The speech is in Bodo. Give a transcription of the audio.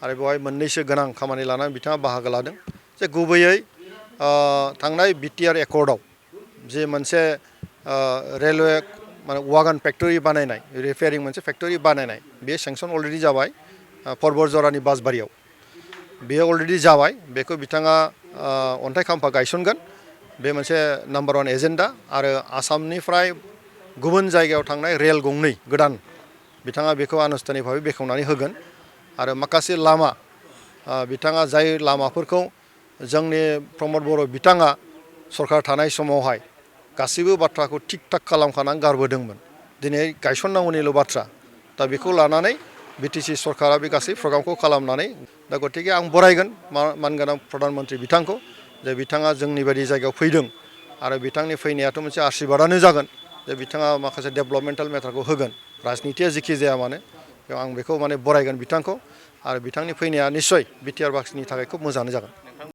आरो बेवहाय मोननैसो गोनां खामानि लानानै बिथाङा बाहागो लादों जे गुबैयै थांनाय बिटिआर एकर्डआव जे मोनसे रेलवे माने वागन फेक्टरि बानायनाय रिपेयारिं मोनसे फेक्टरि बानायनाय बे सेंसन अलरेडि जाबाय परबतजरानि बासबारियाव बेयो अलरेडि जाबाय बेखौ बिथाङा अन्थाइ खाम्फा गायसनगोन बे मोनसे नाम्बार 1 एजेन्डा आरो आसामनिफ्राय गुबुन जायगायाव थांनाय रेल गंनै गोदान बिथाङा बेखौ आनुষ্ঠাनिक भाबै बेखेवनानै होगोन आरो माखासे लामा बिथाङा जाय लामाफोरखौ जोंनि प्रमद बर' बिथाङा सरकार थानाय समावहाय गासैबो बाथ्राखौ थिक थाक खालामखानानै गारबोदोंमोन दिनै गायसननांगौनिल' बाथ्रा दा बेखौ लानानै बिटिसि सरकारा बे गासै प्रग्रामखौ खालामनानै दा गतिके आं बरायगोन मानगोनां प्रधान मन्त्रि बिथांखौ जे बिथाङा जोंनि बायदि जायगायाव फैदों आरो बिथांनि फैनायाथ' मोनसे आशीर्बादानो जागोन जे बिथाङा माखासे डेभेलपमेन्टेल मेटारखौ होगोन राजनितिया जेखि जाया मानो आं बेखौ माने बरायगोन बिथांखौ आरो बिथांनि फैनाया निस्सय बिटिआर बाक्सिनि थाखाय खोब मोजाङानो जागोन।